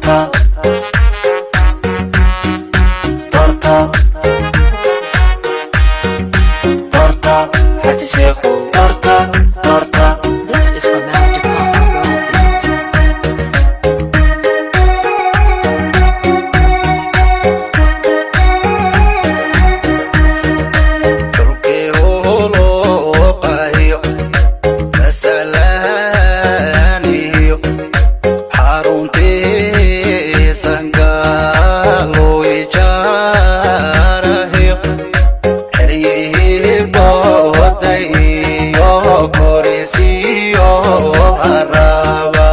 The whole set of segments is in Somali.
Doorta, doorta, doorta Xaaji Sheekhu, doorta, doorta. This is from Mount Japan Gold Beats. Dhulkii huluuqayo masalaaniyo xaruntii Sangaalo ijaarahiyo xeryihii booday iyo korisiyo haraba.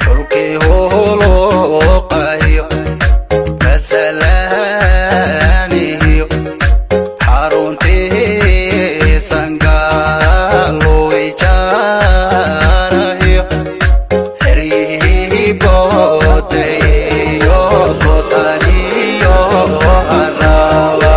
Dhulkii huluuqayo masalaaniyo xaruntii Sangaalo ijaarahiyo xeryihii booday iyo kotaniyo haraba.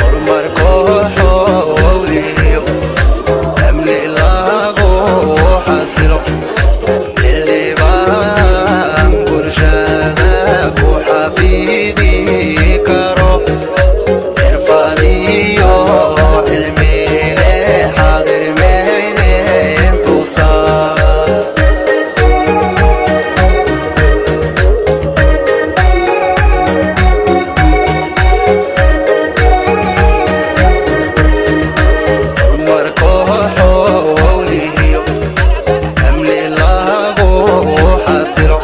Horumarko xowliyo amni lagu xasilo, xildhibaan bulshada ku xafidi karo, xirfadiyo cilmile xaadir meydeen tusaa. Horumarko xowliyo amni lagu xasilo,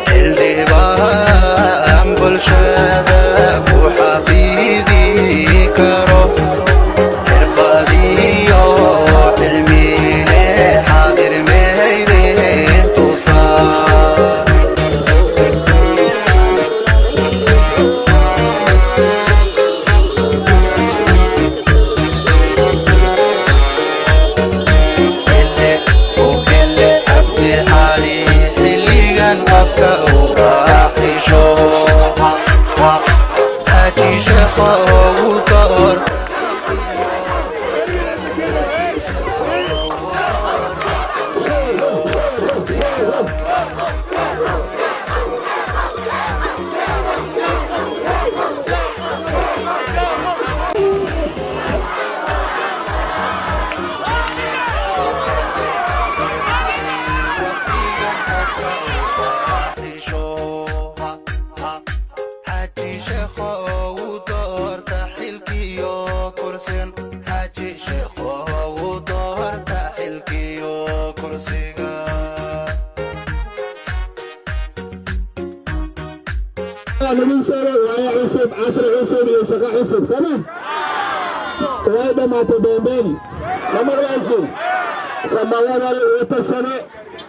xildhibaan bulshada ku xafidi karo, xirfadiyo cilmile xaadir meydeen tusaa. Ukele Cabdi Cali xilligan afka u raaxisho, Xaaji Sheekha ugu door. Xaaji Sheekho ugu doorta xilkiyo kursigan, Xaaji Sheekho ugu doorta xilkiyo kursiga. Lagu sheegay waayo cusub, casri cusub iyo shaqo cusub sama way dhammaatay. Beenbeen ma maqlaysin. Samawada uu tashane,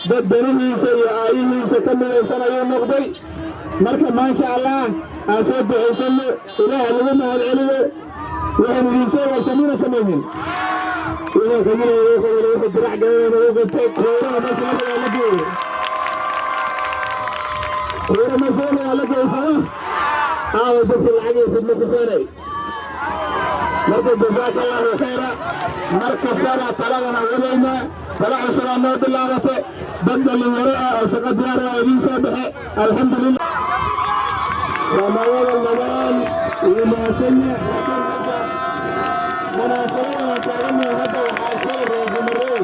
dad danihiisa iyo aayihiisa ka midaysan ayuu noqday. Marka maasha Allah, aan soo ducaysanno, Ilaaha lagu mahad celiyo. Waxaan idiin sheegay samina samaynin, wuxuu qabilaya, wuxuu qabila, wuxuu dirac galanayna wuu gatay. Kuurada meesha la la geeyo, kuura meesha la geeyo sama aawa dadki lacag iyo fidmo ku keenay. Marka jazaaka Allahu khayra. Mar kastaba taladana wadaynaa, tala cusubaa noo bilaabatay, dad dhalinyaro ah oo shaqo diyaar ah idiin soo baxe. Alxamdulilah, samawada lamaan wuu mahadsan yahay, laakiin hadda munaasabada aan taagannahay hadda waxaa soo reer Gumareey.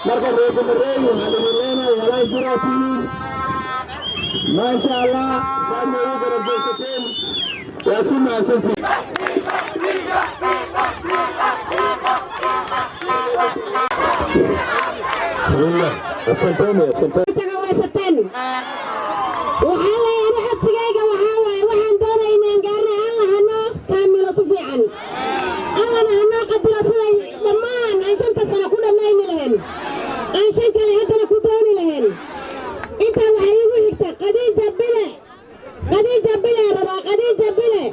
Marka reer Gumareey waxaan idin leenahay walaal jiraa timiin, maasha Allah, saad noogu garab joogsateen, waad ku mahadsantihiin. Bismillah. Asanteni, asanteni. Tagawaysateen waxaa leeyahay, codsigayga waxaa waaye, waxaan doonay inaan gaarnay alla hanoo kaamilo si fiican, Allana hanoo qadiro siday dhammaan aan 5-ta sano ku dhammayni lahayn, aan 5 kale haddana ku dooni lahayn. Intaa waxay igu xigta Khadiija Bile, Khadiija Bile rabaa, Khadiija Bile.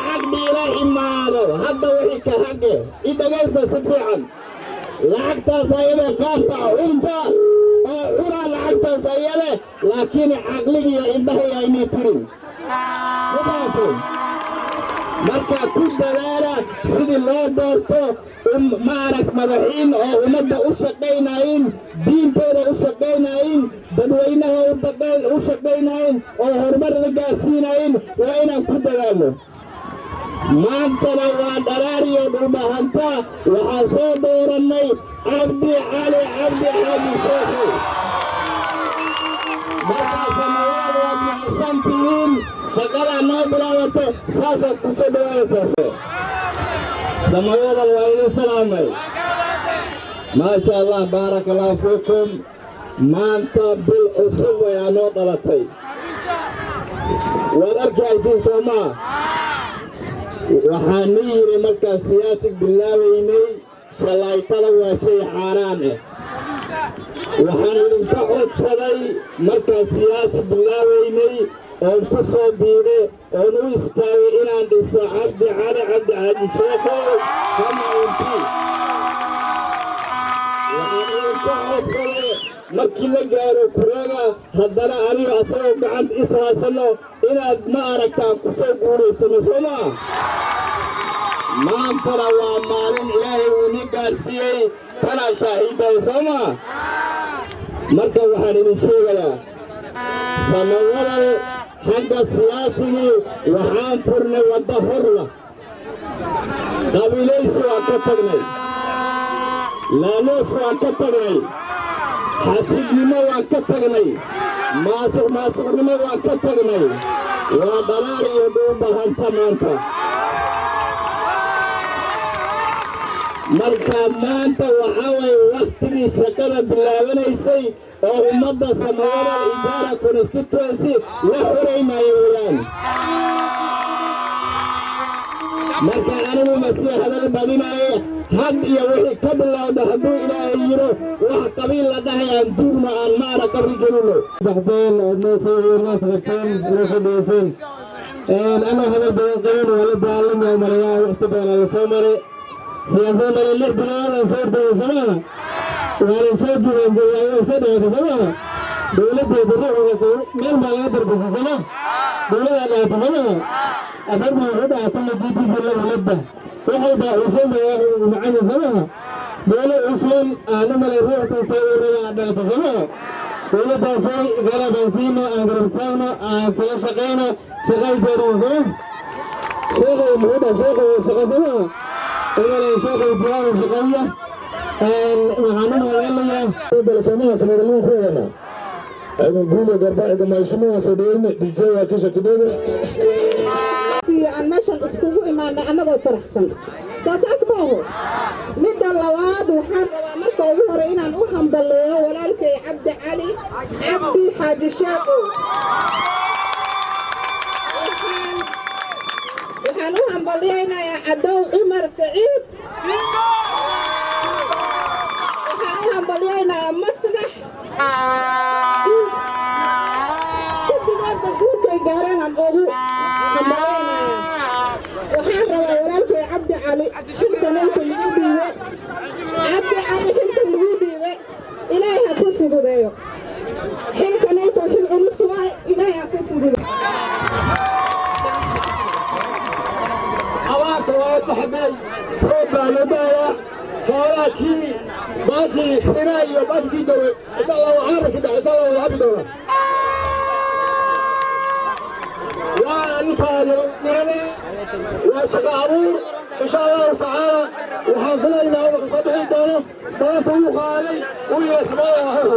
Xag dhiila imaado hadda wixii ka xagge i dhagaysta si fiican. Lacagtaas ayada qaabta cunta oo cunaa lacagtaas ayade, laakiin caqligiiyo indhahay aynii tirin. Ma fahamteen? Marka ku dadaala sidii loo doorto maarag madaxiin oo ummadda u shaqaynayin, diintooda u shaqaynayin, dadweynaha u shaqaynayin oo horumar la gaarsiinayin. Waa inaan ku dadaalno. Maantana waa dharaariyo Dhulbahanta. Waxaan soo doorannay Cabdi Cali Cabdi Xaaji Sheekhu. Markaa Samawaad, waad mahadsan tihiin. Shaqadaa noo bilaabata, saasaad ku soo dhawaanaysaa. Samawadan waa idin salaamay. Maasha Allah, baaraka Allahu fiikum. Maanta bil cusub ayaa noo dhalatay, waad arkaysiin, soo maa? Waxaan ni yidhi markaan siyaasi bilaabaynay, shalaytada waa shay xaaraan ah. Waxaan idinka codsaday markaan siyaasi bilaabaynay oon ku soo biiray oon u istaagay inaan dhiso Cabdi Cali Cabdi Xaaji Sheekhow kama MP, waxaan idinka codsaday markii la gaaro kureega haddana aniga asagoo gacanta is haysano inaad ma aragtaan ku soo guulaysano, soo maa? Maantana waa maalin Ilaahay uu ni gaarsiiyey, tanaa shaahiday, soo maa? Marka waxaan idin sheegayaa, Samawadal, xagga siyaasigii waxaan furnay wadda horla. Qabiilaysi waan ka tagnay, laaluus waan ka tagnay, xasidnimo waan ka tagnay, maasuq maasuqnimo waan ka tagnay. Waa dharaar iyo Dhulbahanta maanta. Marka maanta waxaa waye wakhtigii shaqada bilaabanaysay oo ummadda Samawadal Ijaara constituency la xoraynaayo weeyaan. Marka anigu ma sii hadal badinaaye. Had iyo wixii ka bilowda, hadduu Ilaahay yiro, wax qabiil la dhahay aan duugno, aan maara qabri gelino. Baxdeen ood noo soo noo safagteen, noo soo dhaweyseen. Anoo hadal badan qaban, waa la daalanya umalayaa. Waqti badan la soo maray siyaasada mare, 6 bilood aan soo hortagay, soo maaha? Waana soo diiwaangeliyay, soo dhawaatay, soo maaha? Dowladdeeda ruuxigaas meel baa laga darbisay, soo maa? Dowladaa dhahatay, soo maaha? Afarta wuxuu dhahaa kulli jididin lahu ladda. Wax walbaa cusub baa macanya, soo maaha? Dowlad cusub aan u malay ruux kasta uu raba dhalato, soo maaha? Dowladdaasay garab aan siino, aan garab istaagno, aan sala shaqayno, shaqay doonino, soo maa? Sheekhay muxuu dhaha? Sheekhay shaqa, soo maaha? Umalay sheekhay diyaar shaqeeya. Waxaan u mahadcelinayaa Soomaha Samawadalnimo ku wadana ciidan guulo garba ciidan maheshimiwa soo dhaweyne DJ waa kisha kidogo. Aan meeshan iskugu imaanay annagoo faraxsan, soo saas ma aho? Midda labaad, waxaan rabaa marka ugu hore inaan u hambaleeyo walaalkay Cabdi Cali Cabdi Xaaji Sheekow. Waxaan u hambalyaynayaa Cadow Cumar Saciid. Waxaan u hambalyaynayaa Maslax. Guddigoodba guurkay gaareen aan ugu hambalyaynayaa. Waxaan rabaa walaalkay Cabdi Cali, xilka ninka lagu dhiibe, Cabdi Cali, xilka lagu dhiibe Ilaahay ha ku fududeeyo. Xilka nayto xil culus waay, Ilaahay ha ku fududeeyo. Abaarta waa baxday, roob baa la daayaa. Xoolaha kii baashii sinaa iyo baashkii dawe, insha Allah waxaan raki dhac, insha Allah wada cabi doona. Waa ninkaa nirane, waa shaqo abuur, insha Allahu tacaala. Waxaan filaynaa inuu kasoo bixi doono balanta uu qaaday uu yidhi samada ahahu.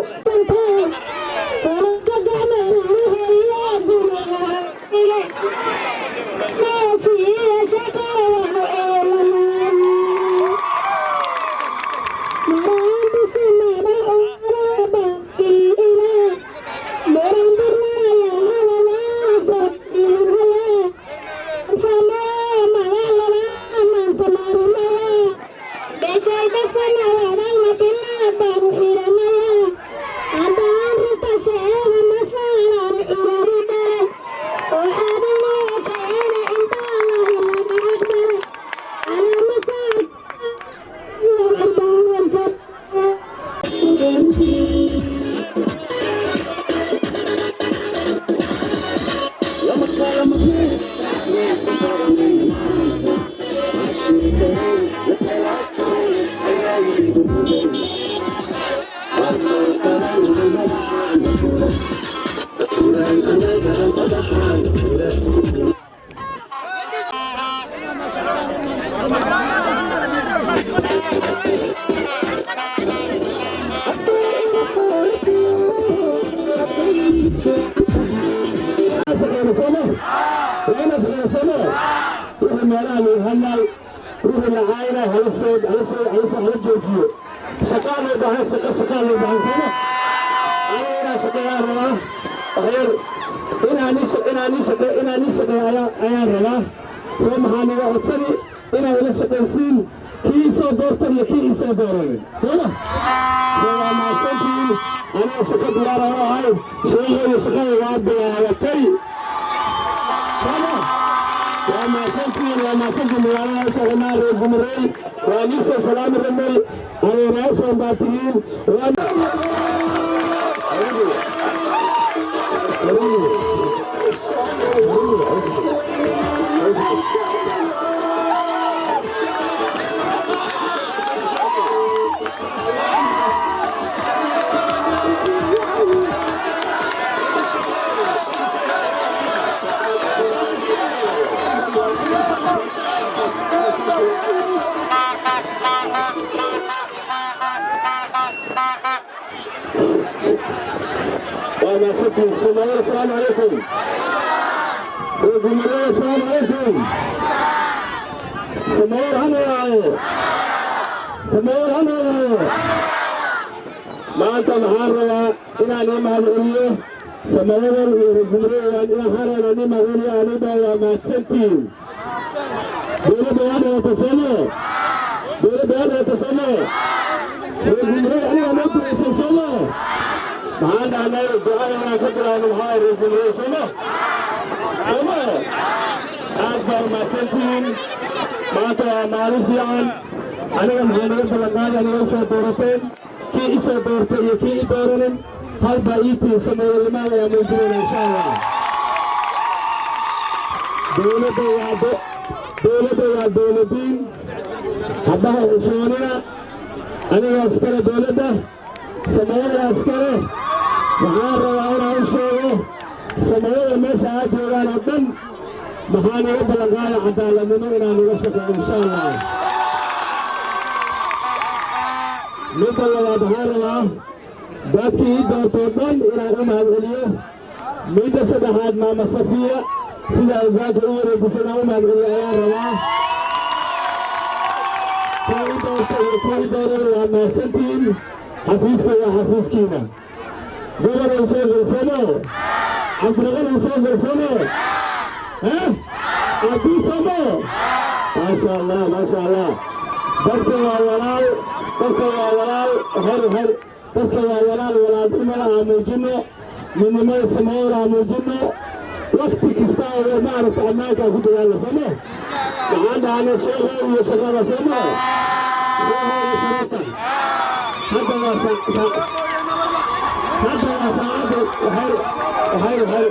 Shaqeyna sooma? Waana shaqeyna sooma? Wixii meelaha lagu hadlaay, wixii la caayna, hala soo hala soo hala soo hala joojiyo. Shaqaa loo baahan, shaqa, shaqaa loo baahan sooma? Aniga inaan shaqeeyaan rabaa. Waxyar inaan ii shaqeeyo ayaan rabaa. Soo maxaa niga codsani inaan ila shaqaysiin kii isoo doortan iyo kii isoo dooranin, sooma? Soo waa mahadsantihiin. Aniga shaqo diyaara u ahay. Sheegaya shaqada waa bilaabatay, sooma? Waa mahadsantihiin, waa mahadsantihiin. Magaalada soconaa, reer Gumarey waa nii soo salaami rabnay. Adeerayaashan baa tihiin. Waa waa mahadsantihiin. Soomaaliya, asalaamu calaykum. Reer Gumarey, asalaamu calaykum. Samayoor hanaaye, Samayoor hanaaye. Maanta maxaan rabaa inaan ii mahadceliyo Samayadan iyo reer Gumarey. Waxaan rabaa inaan ii mahadceliyo aniba. Waa mahadsantihiin. Dowladda waa dhalata sooma? Dowladda waa dhalata sooma? Reer Gumarey aniga noo duceysay sooma? Maxaan dhahnay? Ducada inaan ka bilaabno maxaa reer Gumarey sooma? Sooma? Aad baa umahadsantihiin. Maanta waa maalin fiican. Aniga maxaa naga ballanqaaday? Aniga usoo doorateen, kii isoo doortay iyo kii i dooranin hal baa ii tihin. Sameeyalimaan ayaa muujinayna insha Allah. Dowladda waa dowladda, waa dowladiin haddaha xishoonina. Aniga iskale dowladda, samayada iskale. Waxaan rabaa inaan u sheego samayada meesha aad joogaan oo dhan, maxaa naga ballanqaada? Cadaaladnimo inaan ula shaqeeyo insha Allah. Midda labaad, waxaan rabaa dadkii ii doortoo dhan inaan u mahadceliyo. Midda saddexaad, Maama Safiya sida ogaanka u wareejisay inaan u mahadceliyo ayaan rabaa. Kuwa i doorta iyo kuwa i dooran, waa mahadsantihiin. Xafiiska waa xafiiskiina. Gobolay soo golsano, Cabdiqani soo golsano, Cabdul somo. Maasha Allah, maasha Allah. Dadka waa walaal, dadka waa walaal. Her her, dadka waa walaal. Walaalnimada aan muujino, midnimada sameeyada aan muujino. Wakti kasta oo maaragta ammaanka ku dadaalo somo. Maxaan dhahnay? Sheekhow iyo shaqada somo, sheekhow iyo sharafta. Hadda waa saacadda. Waxay waxay waxay